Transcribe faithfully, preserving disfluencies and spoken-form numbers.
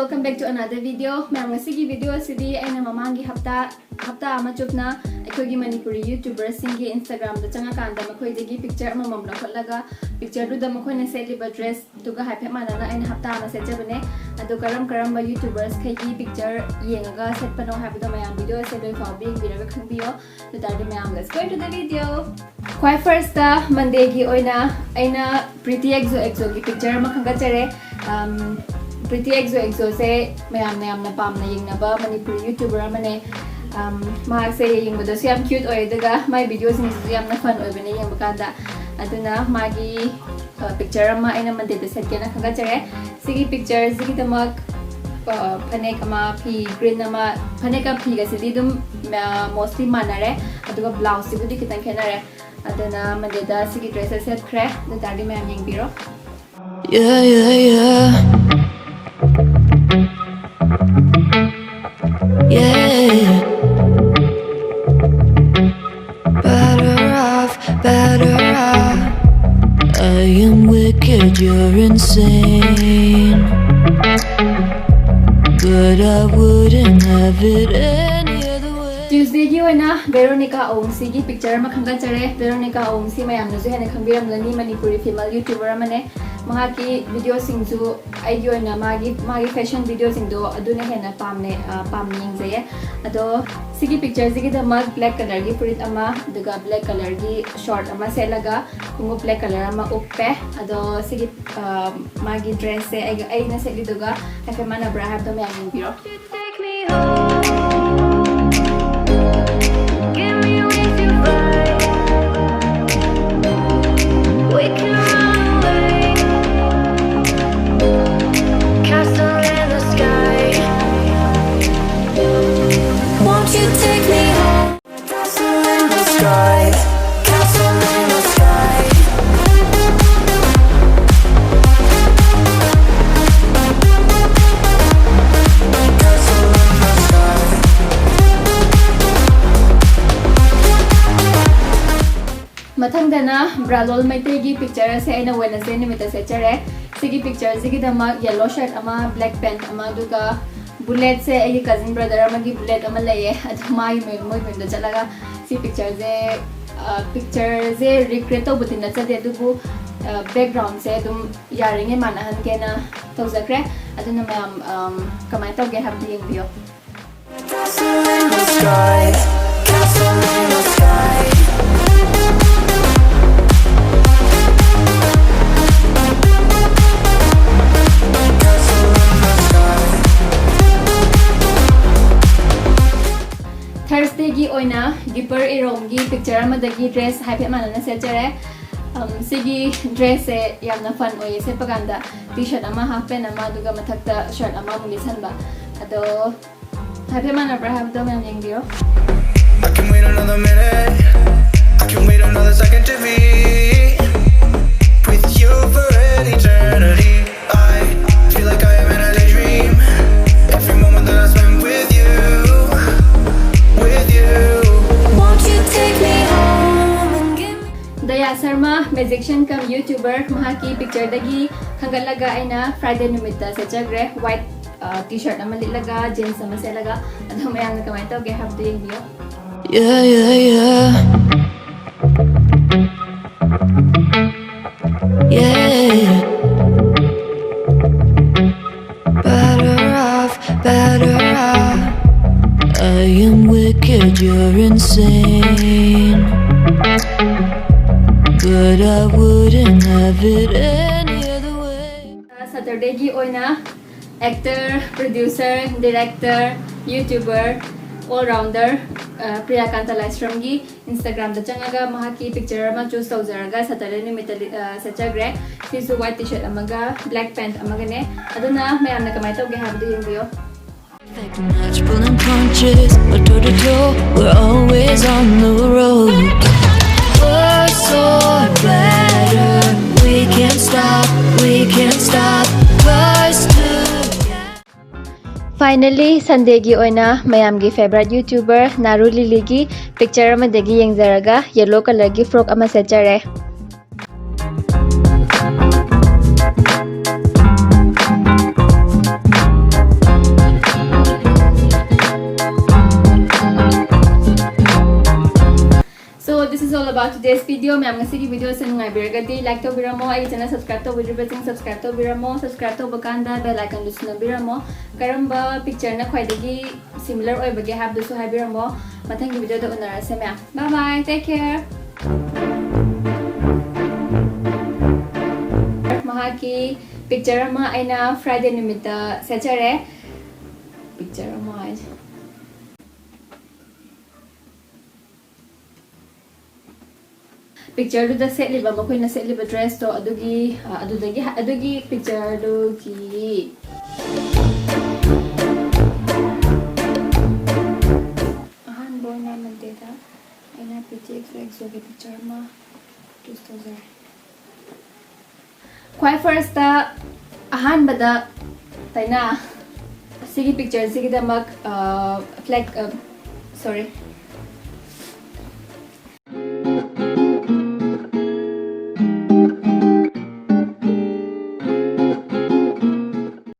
Welcome back to another video. ꯃꯌꯥꯝ, ꯉꯁꯤꯒꯤ video ꯑꯁꯤꯗꯤ ꯑꯩꯅ ꯃꯃꯥꯡꯒꯤ ꯍꯞꯇꯥ ꯍꯞꯇꯥ ꯑꯃ ꯆꯨꯞꯅ ꯑꯩꯈꯣꯏꯒꯤ ꯃꯅꯤꯄꯨꯔꯤ YouTuberꯁꯤꯡꯒꯤ Instagramꯗ ꯆꯪꯉꯀꯥꯟꯗ ꯃꯈꯣꯏꯗꯒꯤ picture ꯑꯃꯃꯝ ꯂꯧꯈꯠꯂꯒ pictureꯗꯨꯗ ꯃꯈꯣꯏꯅ ꯁꯦꯠꯂꯤꯕ dressꯗꯨꯒ ꯍꯥꯏꯐꯦꯠ ꯃꯥꯟꯅꯅ ꯑꯩꯅ ꯍꯞꯇꯥ ꯑꯃ ꯁꯦꯠꯆꯕꯅꯦ꯫ ꯑꯗꯣ ꯀꯔꯝ ꯀꯔꯝꯕ YouTubersꯈꯩꯒꯤ picture ꯌꯦꯡꯉꯒ ꯁꯦꯠꯄꯅꯣ ꯍꯥꯏꯕꯗꯣ ꯃꯌꯥꯝ video ꯑꯁꯦ ꯂꯣꯏ ꯐꯥꯎꯕ ꯌꯦꯡꯕꯤꯔꯒ ꯈꯪꯕꯤꯌꯣ꯫ ꯑꯗꯨ ꯇꯥꯔꯗꯤ ꯃꯌꯥꯝ, let's go into the video. ꯈ꯭ꯋꯥꯏ firstꯇ Mondayꯒꯤ ꯑꯣꯏꯅ ꯑꯩꯅ Pretty Exo Exoꯒꯤ picture ꯑꯃ ꯈꯟꯒꯠꯆꯔꯦ꯫ ꯑꯝ, Pretty Exo Exoꯁꯦ ꯃꯌꯥꯝꯅ ꯌꯥꯝꯅ ꯄꯥꯝꯅ ꯌꯦꯡꯅꯕ ꯃꯅꯤꯄꯨꯔꯤ YouTuber ꯑꯃꯅꯦ꯫ ꯑꯝ, ꯃꯍꯥꯛꯁꯦ ꯌꯦꯡꯕꯗꯁꯨ ꯌꯥꯝ cute ꯑꯣꯏ, ꯑꯗꯨꯒ ꯃꯥꯏ videoꯁꯤꯡꯁꯤꯁꯨ ꯌꯥꯝꯅ fun ꯑꯣꯏꯕꯅꯦ ꯌꯦꯡꯕ ꯀꯥꯟꯗ꯫ ꯑꯗꯨꯅ ꯃꯥꯒꯤ, ꯑ, picture ꯑꯃ ꯑꯩꯅ Mondayꯗ ꯁꯦꯠꯀꯦꯅ ꯈꯟꯒꯠꯆꯔꯦ꯫ ꯁꯤꯒꯤ pictureꯁꯤꯒꯤꯗꯃꯛ, ꯑ, ꯐꯅꯦꯛ ꯑꯃ, ꯐꯤ green ꯑꯃ, ꯐꯅꯦꯛꯀ ꯐꯤꯒꯁꯤꯗꯤ ꯑꯗꯨꯝ, ꯑ, mostly ꯃꯥꯟꯅꯔꯦ꯫ ꯑꯗꯨꯒ blouseꯁꯤꯕꯨꯗꯤ ꯈꯤꯇꯪ ꯈꯦꯠꯅꯔꯦ꯫ ꯑꯗꯨꯅ Mondayꯗ ꯁꯤꯒꯤ dressꯁꯦ ꯁꯦꯠꯈ꯭ꯔꯦ꯫ ꯑꯗꯨ ꯇꯥꯔꯗꯤ ꯃꯌꯥꯝ ꯌꯦꯡꯕꯤꯔꯣ꯫ Yeah, yeah, yeah. Yeah. Better off, better off. I am wicked, you're insane. But I wouldn't have it any other way. Tuesdayꯒꯤ ꯑꯣꯏꯅ Veronica Aungsiꯒꯤ picture ꯑꯃ ꯈꯟꯒꯠꯆꯔꯦ꯫ Veronica Aungsi ꯃꯌꯥꯝꯅꯁꯨ ꯍꯦꯟꯅ ꯈꯪꯕꯤꯔꯝꯂꯅꯤ, ꯃꯅꯤꯄꯨꯔꯤ female YouTuber ꯑꯃꯅꯦ꯫ ꯃꯍꯥꯛꯀꯤ videoꯁꯤꯡꯁꯨ ꯑꯩꯒꯤ ꯑꯣꯏꯅ ꯃꯥꯒꯤ, ꯃꯥꯒꯤ fashion videoꯁꯤꯡꯗꯣ ꯑꯗꯨꯅ ꯍꯦꯟꯅ ꯄꯥꯝꯅ, ꯑ, ꯄꯥꯝꯅ ꯌꯦꯡꯖꯩꯌꯦ꯫ ꯑꯗꯣ ꯁꯤꯒꯤ pictureꯁꯤꯒꯤꯗꯃꯛ black colourꯒꯤ ꯐꯨꯔꯤꯠ ꯑꯃ, ꯑꯗꯨꯒ black colourꯒꯤ short ꯑꯃ ꯁꯦꯠꯂꯒ ꯈꯣꯡꯎꯞ black colour ꯑꯃ ꯎꯞꯄꯦ꯫ ꯑꯗꯣ ꯁꯤꯒꯤ, ꯑ, ꯃꯥꯒꯤ dressꯁꯦ ꯑꯩꯒ, ꯑꯩꯅ ꯁꯦꯠꯂꯤꯗꯨꯒ ꯍꯥꯏꯐꯦꯠ ꯃꯥꯟꯅꯕ꯭ꯔꯥ ꯍꯥꯏꯕꯗꯣ ꯃꯌꯥꯝ ꯌꯦꯡꯕꯤꯔꯣ꯫ Take me home. Give me wings to fly. We can run away. Castle in the sky. Won't you take me home? Castle in the sky. Castle in the sky. Castle in the sky. ꯃꯊꯪꯗꯅ ꯕ꯭ꯔꯥꯂꯣꯜ ꯃꯩꯇꯩꯒꯤ picture ꯑꯁꯦ ꯑꯩꯅ Wednesday ꯅꯨꯃꯤꯠꯇ ꯁꯦꯠꯆꯔꯦ꯫ ꯁꯤꯒꯤ ꯄꯤꯛꯆꯔꯁꯤꯒꯤꯗꯃꯛ yellow ꯁꯔꯠ ꯑꯃ, black paint ꯑꯃ, ꯑꯗꯨꯒ ꯕꯨꯂꯦꯠꯁꯦ, ꯑꯩꯒꯤ cousin brother ꯑꯃꯒꯤ ꯕꯨꯂꯦꯠ ꯑꯃ ꯂꯩꯌꯦ, ꯑꯗꯨ ꯃꯥꯒꯤ ꯃꯌꯨꯝ, ꯃꯣꯏ ꯃꯌꯨꯝꯗ ꯆꯠꯂꯒ ꯁꯤ ꯄꯤꯛꯆꯔꯁꯦ, ꯑ, ꯄꯤꯛꯆꯔꯁꯦ ꯔꯤꯀ꯭ꯔꯤꯌꯦꯠ ꯇꯧꯕꯗꯤ ꯅꯠꯆꯗꯦ, ꯑꯗꯨꯕꯨ, ꯑ, ꯕꯦꯛꯒ꯭ꯔꯥꯎꯟꯁꯦ ꯑꯗꯨꯝ ꯌꯥꯔꯤꯉꯩ ꯃꯥꯟꯅꯍꯟꯒꯦꯅ ꯇꯧꯖꯈ꯭ꯔꯦ꯫ ꯑꯗꯨꯅ ꯃꯌꯥꯝ, ꯑꯝ, ꯀꯃꯥꯏꯅ ꯇꯧꯒꯦ ꯍꯥꯏꯕꯗꯨ ꯌꯦꯡꯕꯤꯌꯣ꯫ Castle in the sky, castle in the sky. Castle in the sky. ꯊꯔꯁꯗꯦꯒꯤ ꯑꯣꯏꯅ ꯗꯤꯄꯔ ꯏꯔꯣꯝꯒꯤ ꯄꯤꯛꯆꯔ ꯑꯃꯗꯒꯤ ꯗ꯭ꯔꯦꯁ ꯍꯥꯏꯐꯦꯠ ꯃꯥꯟꯅꯅ ꯁꯦꯠꯆꯔꯦ꯫ ꯑꯝ, ꯁꯤꯒꯤ ꯗ꯭ꯔꯦꯁꯁꯦ ꯌꯥꯝꯅ ꯐꯟ ꯑꯣꯏꯌꯦ ꯁꯦꯠꯄ ꯀꯥꯟꯗ꯫ ꯇꯤ ꯁꯔꯠ ꯑꯃ, ꯍꯥꯐ ꯄꯦꯟ ꯑꯃ, ꯑꯗꯨꯒ ꯃꯊꯛꯇ ꯁꯔꯠ ꯑꯃ ꯑꯃꯨꯛ ꯂꯤꯠꯁꯟꯕ꯫ ꯑꯗꯣ ꯍꯥꯏꯐꯦꯠ ꯃꯥꯟꯅꯕ꯭ꯔꯥ ꯍꯥꯏꯕꯗꯣ ꯃꯌꯥꯝ ꯌꯦꯡꯕꯤꯌꯣ꯫ I can wait another minute. I can wait another second to be with you for an eternity. I feel like I am in a daydream. Every moment that I spend with you, with you. Won't you take me home and give me Daya Sharma, magician cum YouTuber, ꯃꯍꯥꯛꯀꯤ ꯄꯤꯛꯆꯔꯗꯒꯤ ꯈꯟꯒꯠꯂꯒ ꯑꯩꯅ Friday ꯅꯨꯃꯤꯠꯇ ꯁꯦꯠꯆꯈ꯭ꯔꯦ꯫ White, ꯑ, T shirt ꯑꯃ ꯂꯤꯠꯂꯒ, jeans ꯑꯃ ꯁꯦꯠꯂꯒ꯫ ꯑꯗꯣ ꯃꯌꯥꯝꯅ ꯀꯃꯥꯏꯅ ꯇꯧꯒꯦ ꯍꯥꯏꯕꯗꯨ ꯌꯦꯡꯕꯤꯌꯣ꯫ Yeah, yeah, yeah. Yeah. Better off, better off. I am wicked, you're insane. But I wouldn't have it any other way. ꯁꯇꯔꯗꯦꯒꯤ ꯑꯣꯏꯅ actor, producer, director, YouTuber, all rounder, uh, Priyakanta ꯂꯥꯏꯁ꯭ꯔꯝꯒꯤ ꯏꯟꯁꯇꯥꯒ꯭ꯔꯥꯝꯗ ꯆꯪꯉꯒ ꯃꯍꯥꯛꯀꯤ ꯄꯤꯛꯆꯔ ꯑꯃ ꯆꯨꯁ ꯇꯧꯖꯔꯒ ꯁꯇꯔꯗꯦ ꯅꯨꯃꯤꯠꯇ ꯂꯤ-, ꯑ, ꯁꯦꯠꯆꯈ꯭ꯔꯦ꯫ ꯁꯤꯁꯨ ꯋꯥꯏꯠ ꯇꯤ ꯁꯔꯠ ꯑꯃꯒ ꯕ꯭ꯂꯦꯛ ꯄꯦꯟꯠ ꯑꯃꯒꯅꯦ꯫ ꯑꯗꯨꯅ ꯃꯌꯥꯝꯅ ꯀꯃꯥꯏꯅ ꯇꯧꯒꯦ ꯍꯥꯏꯕꯗꯨ ꯌꯦꯡꯕꯤꯌꯣ꯫ Perfect match, pulling punches, but toe to toe, we're always on the road. Worse or better, we can't stop, we can't stop us together. Finally, ꯁꯟꯗꯦꯒꯤ ꯑꯣꯏꯅ ꯃꯌꯥꯝꯒꯤ ꯐꯦꯚꯔꯥꯏꯠ ꯌꯨꯇ꯭ꯌꯨꯕꯔ ꯅꯥꯔꯨ ꯂꯤꯂꯤꯒꯤ ꯄꯤꯛꯆꯔ ꯑꯃꯗꯒꯤ ꯌꯦꯡꯖꯔꯒ ꯌꯦꯜꯂꯣ ꯀꯂꯔꯒꯤ ꯐ꯭ꯔꯣꯛ ꯑꯃ ꯁꯦꯠꯆꯔꯦ꯫ So this is all about today's video. ꯃꯌꯥꯝ, ꯉꯁꯤꯒꯤ video ꯑꯁꯤ ꯅꯨꯡꯉꯥꯏꯕꯤꯔꯒꯗꯤ like ꯇꯧꯕꯤꯔꯝꯃꯣ, ꯑꯩꯒꯤ channel subscribe ꯇꯧꯕꯤꯗ꯭ꯔꯤꯕꯁꯤꯡ subscribe ꯇꯧꯕꯤꯔꯝꯃꯣ, subscribe ꯇꯧꯕ ꯀꯥꯟꯗ bell icon ꯗꯨꯁꯨ ꯅꯝꯕꯤꯔꯝꯃꯣ꯫ ꯀꯔꯝꯕ picture ꯅ ꯈ꯭ꯋꯥꯏꯗꯒꯤ similar ꯑꯣꯏꯕꯒꯦ ꯍꯥꯏꯕꯗꯨꯁꯨ ꯍꯥꯏꯕꯤꯔꯝꯃꯣ꯫ ꯃꯊꯪꯒꯤ video ꯗ ꯎꯅꯔꯁꯦ ꯃꯌꯥꯝ꯫ Bye bye, take care. ꯃꯍꯥꯛꯀꯤ picture ꯑꯃ ꯑꯩꯅ Friday ꯅꯨꯃꯤꯠꯇ ꯁꯦꯠꯆꯔꯦ꯫ Picture ꯑꯃ ꯍꯥꯏꯁꯦ꯫ Picture ꯗꯨꯗ ꯁꯦꯠꯂꯤꯕ, ꯃꯈꯣꯏꯅ ꯁꯦꯠꯂꯤꯕ dress ꯇꯣ, ꯑꯗꯨꯒꯤ, ꯑ, ꯑꯗꯨꯗꯒꯤ, ꯑꯗꯨꯒꯤ picture ꯗꯨꯒꯤ ꯑꯍꯥꯟꯕ ꯑꯣꯏꯅ Monday ꯗ ꯑꯩꯅ P T X O X O ꯒꯤ picture ꯑꯃ choose ꯇꯧꯖꯔꯦ꯫ ꯈ꯭ꯋꯥꯏ first ꯇ, ꯑꯍꯥꯟꯕꯗ, ꯇꯥꯏꯅꯥ, ꯁꯤꯒꯤ picture ꯁꯤꯒꯤꯗꯃꯛ, ꯑ, flag, ꯑ, sorry,